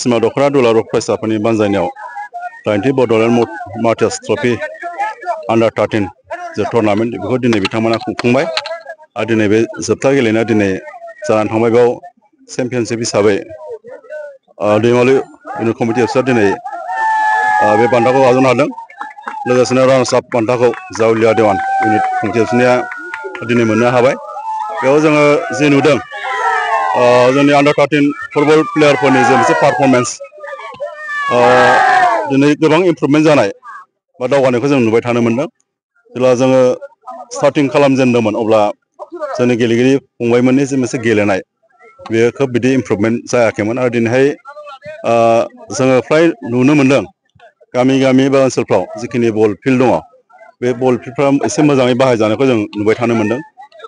निसिमा दख'रा दुलाराय फरायसाफोरनि बानजायनायाव 90 बड'लेण्ड मार्टार्स ट्रफी अंडर 13 जे टुर्नामेंट बेखौ दिनै बिथांमोना खुंफुंबाय आरो दिनै बे जोबथा गेलेनाया दिनै जानानै थांबाय। बेयाव चेम्पियनशिप हिसाबै दैमालु इउनियन कमिटि अफिसा दिनै बे बान्थाखौ आजावनो हादों। लोगोसेनो रानार्स आप बान्थाखौ जावलिया देवान इउनिट कमिटि अफिसनिया दिनै मोननो हाबाय। बेयाव जोङो जे नुदों जोंनि अंडर 13 फुटबल प्लेयारफोरनि जे मोनसे पारफरमेन्स दिनै गोबां इमप्रुभमेन्ट जानाय बा दावगानायखौ जों नुबाय थानो मोनदों। जेब्ला जोङो स्टार्टिं खालामजेनदोंमोन अब्ला जोंनि गेलेगिरि फंबायमोननि जे मोनसे गेलेनाय बेयो खोब बिदि इमप्रुभमेन्ट जायाखैमोन आरो दिनैहाय जोङो फ्राय नुनो मोनदों गामि गामि बा ओनसोलफ्राव जिखिनि बल फिल्ड दङ बे बल फिल्डफ्रा एसे मोजाङै बाहायजानायखौ जों नुबाय थानो मोनदों।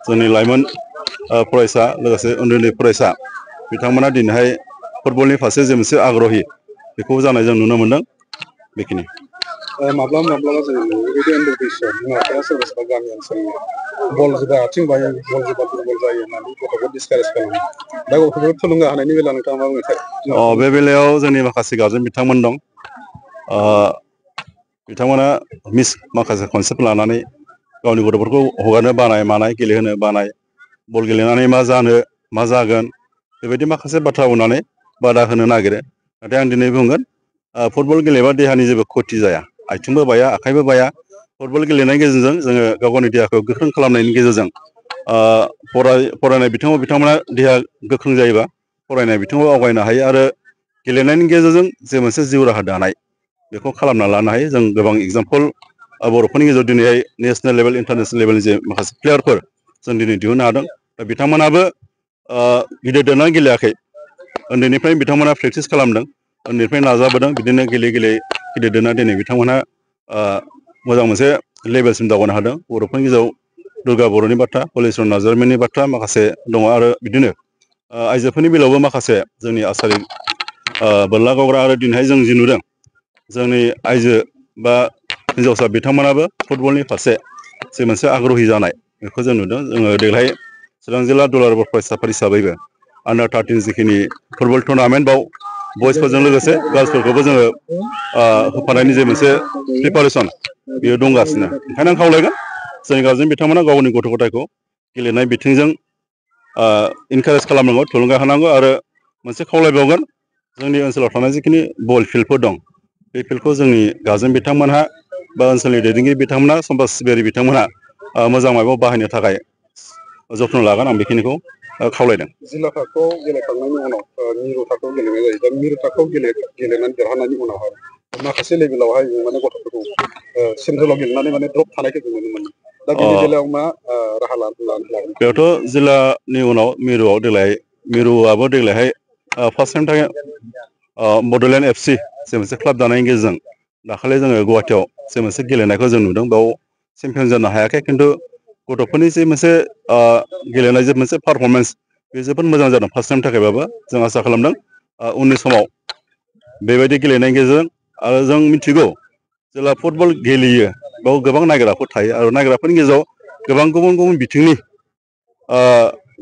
जोंनि लाइमोन फरायसा लोगोसे उन्दै उन्दै फरायसा बिथांमोना दिनैहाय फुटबलनि फारसे जे मोनसे आग्रही बेखौ जानाय जों नुनो मोनदों। बेखिनि माब्लाबा माब्लाबा जों बेबायदि उन्दै बैसोआव बिमा बिफाया सोरबा सोरबा गामि ओनसोलनि बल जोबा आथिं बायो बल जोबा दुरबल जायो होननानै गथ'खौ डिसकारेज खालामो। दा गथ'खौ थुलुंगा होनायनि बेलायाव नोंथाङा मा बुंनो? बे बेलायाव जोंनि माखासे गारजेन बिथांमोन दं। बिथांमोना माखासे कनसेप्ट लानानै गावनि गथ'फोरखौ हगारनो बानाय मानाय गेलेहोनो बानाय बल गेलेनानै मा जानो मा जागोन बेबायदि माखासे बाथ्रा बुंनानै बादा होनो नागिरो। नाथाय आं दिनै बुंगोन फुटबल गेलेबा देहानि जेबो खथि जाया, आथिंबो बाया आखाइबो बाया। फुटबल गेलेनायनि गेजेरजों जोङो गाव गावनि देहाखौ गोख्रों खालामनायनि गेजेरजों फरायनाय बिथिङाव बिथांमोना देहा गोख्रों जायोबा फरायनाय बिथिङाव आवगायनो हायो आरो गेलेनायनि गेजेरजों जे मोनसे जिउ राहा दानाय बेखौ खालामना लानो हायो। जों गोबां एग्जाम्पल बर'फोरनि गेजेराव दिनैहाय नेसनेल लेभेल इन्टारनेसनेल लेभेलनि जे माखासे प्लेयारफोर जों दिनै दिहुननो हादों। दा बिथांमोनाबो गिदिर देरनानै गेलेयाखै, उन्दैनिफ्रायनो बिथांमोना प्रेक्टिस खालामदों, उन्दैनिफ्राय नाजाबोदों। बिदिनो गेले गेले गिदिर देरना दिनै बिथांमोनहा मोजां मोनसे लेभेलसिम दावगानो हादों। बर'फोरनि गेजेराव दुर्गा बर'नि बाथ्रा, हलिचरन नार्जारीमोननि बाथ्रा माखासे दङ आरो बिदिनो आइजोफोरनि बेलायावबो माखासे जोंनि आसारि बोरला गावग्रा आरो दिनैहाय जों जि नुदों जोंनि आइजो बा हिन्जावसा बिथांमोनाबो फुटबलनि फारसे जे मोनसे आग्रही जानाय बेखौ जों नुदों। जोङो देग्लाय चिरां जिल्ला दुलाराय बर' फरायसाफोर हिसाबैबो अंडर 13 जिखिनि फुटबल टुर्नामेन्ट बाव बयसफोरजों लोगोसे गार्ल्सफोरखौबो जोङो होफानायनि जे मोनसे प्रिपारेसन बेयो दंगासिनो। ओंखायनो आं खावलायगोन जोंनि गारजेन बिथांमोना गावनि गथ' गथायखौ गेलेनाय बिथिंजों इनकारेज खालामनांगौ, थुलुंगा होनांगौ आरो मोनसे खावलायबावगोन जोंनि ओनसोलाव थानाय जिखिनि बल फिल्डफोर दं बे फिल्डखौ जोंनि गारजेन बिथांमोनहा बा ओनसोलनि दैदेनगिरि बिथांमोना समाज सिबियारि बिथांमोनहा मोजां माबायाव बाहायनो थाखाय जथ्न' लागोन आं बेखिनिखौ खावलायदों। जिल्ला थाखोआव गेलेखांनायनि उनाव मिरु थाखोआव गेलेनाय जायो। दा मिरु थाखोआव गेलेनानै देरहानायनि उनावहाय माखासे लेभेलावहाय माने गथ'फोरखौ सेन्ट्रेलाव गेलेनानै माने द्रप थानायखौ जों नुनो मोनो। दा बेनि बेलायाव मा राहा लागोन? बेयावथ' जिल्लानि उनाव मिरुआव मिरुआबो देग्लायहाय फार्स्ट टाइमनि थाखाय बड'लेण्ड FC जे मोनसे क्लाब दानायनि गेजेरजों दाखालि जोङो गुवाहाटियाव जे मोनसे गेलेनायखौ जों नुदों। बेयाव चेम्पियन जानो हायाखै, खिन्थु गथ'फोरनि जे मोनसे गेलेनाय जे मोनसे पारफरमेन्स बे जोबोद मोजां जादों। फार्स्ट टाइमनि थाखायबाबो जों आसा खालामदों उननि समाव बेबायदि गेलेनायनि गेजेरजों। आरो जों मिथिगौ जेब्ला फुटबल गेलेयो बेयाव गोबां नायग्राफोर थायो आरो नायग्राफोरनि गेजेराव गोबां गुबुन गुबुन बिथिंनि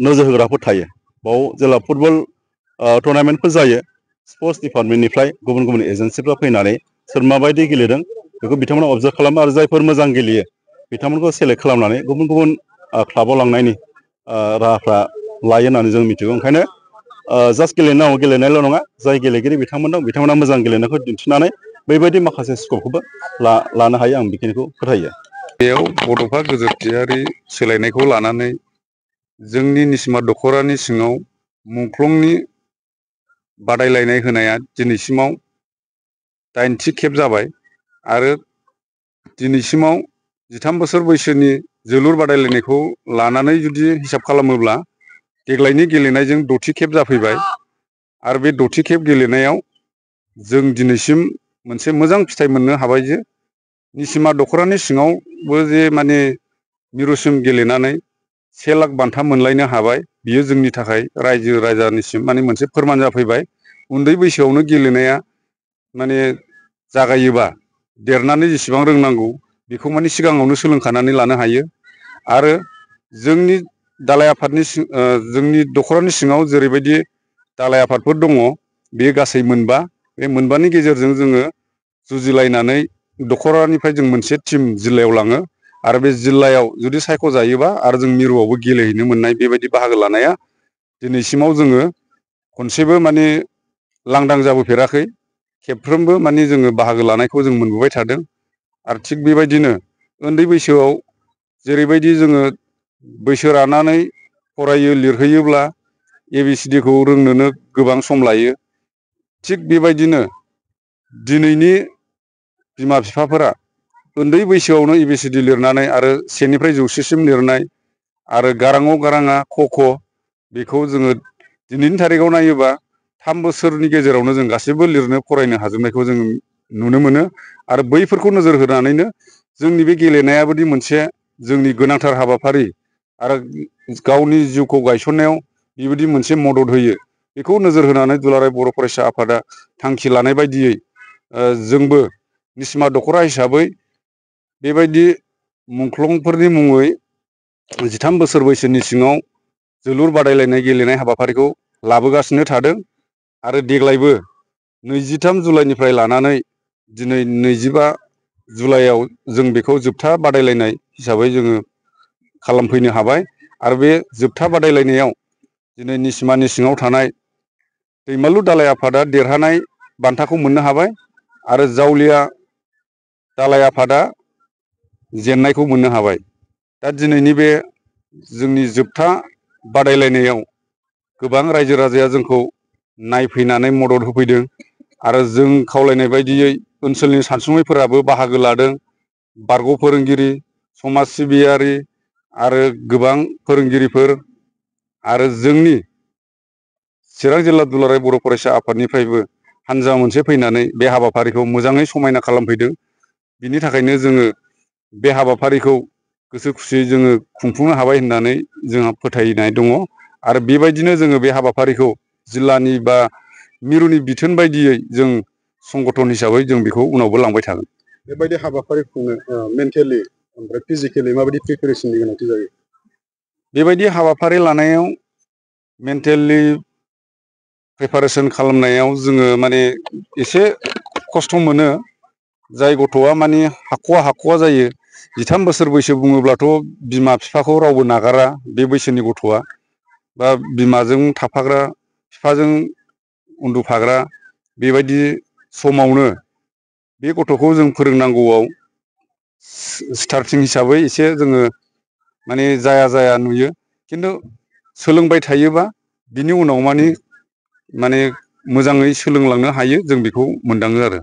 नोजोर होग्राफोर थायो। बाव जेब्ला फुटबल टुर्नामेन्टफोर जायो स्पर्ट्स डिपार्टमेन्टनिफ्राय गुबुन गुबुन एजेन्सिफ्रा फैनानै सोर माबायदि गेलेदों बेखौ बिथांमोना अबजार्भ खालामो आरो जायफोर मोजां गेलेयो बिथांमोनखौ सेलेक्ट खालामनानै गुबुन गुबुन क्लाबाव लांनायनि राहाफ्रा लायो होननानै जों मिथिगौ। ओंखायनो जास्ट गेलेनांगौ, गेलेनायल' नङा, जाय गेलेगिरि बिथांमोन दं बिथांमोना मोजां गेलेनायखौ दिन्थिनानै बैबायदि माखासे स्कपखौबो लानो हायो, आं बेखिनिखौ फोथायो। बेयाव बड'फा गोजोरथियारि सोलायनायखौ लानानै जोंनि निसिमा दख'रानि सिङाव मुंख्लंनि बादायलायनाय होनाया दिनैसिमाव 8थि खेब जाबाय आरो दिनैसिमाव 13 बोसोर बैसोनि जोलुर बादायलायनायखौ लानानै जुदि हिसाब खालामोब्ला देग्लायनि गेलेनायजों 6थि खेब जाफैबाय आरो बे 6थि खेब गेलेनायाव जों दिनैसिम मोनसे मोजां फिथाइ मोननो हाबाय जे निसिमा दख'रानि सिङावबो जे माने मिरुसिम गेलेनानै 1 लाख बान्था मोनलायनो हाबाय, बियो जोंनि थाखाय रायजो राजानिसिम माने मोनसे फोरमान जाफैबाय। उन्दै बैसोआवनो गेलेनाया माने जागायोबा देरनानै जेसेबां रोंनांगौ बेखौ माने सिगाङावनो सोलोंखानानै लानो हायो। आरो जोंनि दालाइ आफादनि जोंनि दख'रानि सिङाव जेरैबायदि दालाइ आफादफोर दङ बे गासै मोनबा, बे मोनबानि गेजेरजों जोङो जुजिलायनानै दख'रानिफ्राय जों मोनसे टिम जिल्लायाव लाङो आरो बे जिल्लायाव जुदि सायख'जायोबा आरो जों मिरुआवबो गेलेहैनो मोननाय बेबायदि बाहागो लानाया दिनैसिमाव जोङो खनसेबो माने लांदां जाबोफेराखै। खेबफ्रोमबो माने जोङो बाहागो लानायखौ जों मोनबोबाय थादों आरो थिग बेबायदिनो उन्दै बैसोआव जेरैबायदि जोङो बैसो रानानै फरायो लिरहैयोब्ला ABCD खौ रोंनोनो गोबां सम लायो। थिग बेबायदिनो दिनैनि बिमा बिफाफोरा उन्दै बैसोआवनो ABCD लिरनानै आरो सेनिफ्राय जौसेसिम लिरनाय आरो गाराङाव गाराङा क ख बेखौ जोङो दिनैनि थारिखआव नायोबा 3 बोसोरनि गेजेरावनो जों गासैबो लिरनो फरायनो हाजोबनायखौ जों नुनो मोनो आरो बैफोरखौ नोजोर होनानैनो जोंनि बे गेलेनायाबोदि मोनसे जोंनि गोनांथार हाबाफारि आरो गावनि जिउखौ गायसननायाव बेबायदि मोनसे मदद होयो बेखौ नोजोर होनानै दुलाराय बर' फरायसा आफादा थांखि लानाय बायदियै जोंबो निसिमा दख'रा हिसाबै बेबायदि मुंख्लंफोरनि मुङै 13 बोसोर बैसोनि सिङाव जोलुर बादायलायनाय गेलेनाय हाबाफारिखौ लाबोगासिनो थादों आरो देग्लायबो 23 जुलाइनिफ्राय लानानै दिनै 25 जुलाइआव जों बेखौ जोबथा बादायलायनाय हिसाबै जोङो खालामफैनो हाबाय आरो बे जोबथा बादायलायनायाव दिनै निसिमानि सिङाव थानाय दैमालु दालाइ आफादा देरहानाय बान्थाखौ मोननो हाबाय आरो जावलिया दालाइ आफादा जेननायखौ मोननो हाबाय। दा दिनैनि बे जोंनि जोबथा बादायलायनायाव गोबां रायजो राजाया जोंखौ नायफैनानै मदद होफैदों आरो जों खावलायनाय बायदियै ओनसोलनि सानसुमैफोराबो बाहागो लादों। बारग' फोरोंगिरि, समाज सिबियारि आरो गोबां फोरोंगिरिफोर आरो जोंनि चिरां जिल्ला दुलाराय बर' फरायसा आफादनिफ्रायबो हानजा मोनसे फैनानै बे हाबाफारिखौ मोजाङै समायना खालामफैदों। बिनि थाखायनो जोङो बे हाबाफारिखौ गोसो खुसियै जोङो खुंफुंनो हाबाय होननानै जोंहा फोथायनाय दङ आरो बेबायदिनो जोङो बे हाबाफारिखौ जिल्लानि बा मिरुनि बिथोन बायदियै जों संगठन हिसाबै जों बेखौ उनावबो लांबाय थागोन। बेबायदि हाबाफारि खुंनो मेन्टेलि ओमफ्राय फिजिकेलि माबायदि प्रिपेरेसननि गोनांथि जायो? बेबायदि हाबाफारि लानायाव मेन्टेलि प्रिपारेसन खालामनायाव जोङो माने एसे खस्थ' मोनो। जाय गथ'आ माने हाख'वा जायो 13 बोसोर बैसो बुङोब्लाथ' बिमा बिफाखौ रावबो नागारा बे बैसोनि गथ'आ बा बिमाजों थाफाग्रा बिफाजों उन्दुफाग्रा बेबायदि समावनो बे गथ'खौ जों फोरोंनांगौआव स्टार्टिं हिसाबै एसे जोङो माने जाया नुयो खिन्थु सोलोंबाय थायोबा बिनि उनाव माने मोजाङै सोलोंलांनो हायो जों बेखौ मोनदाङो आरो।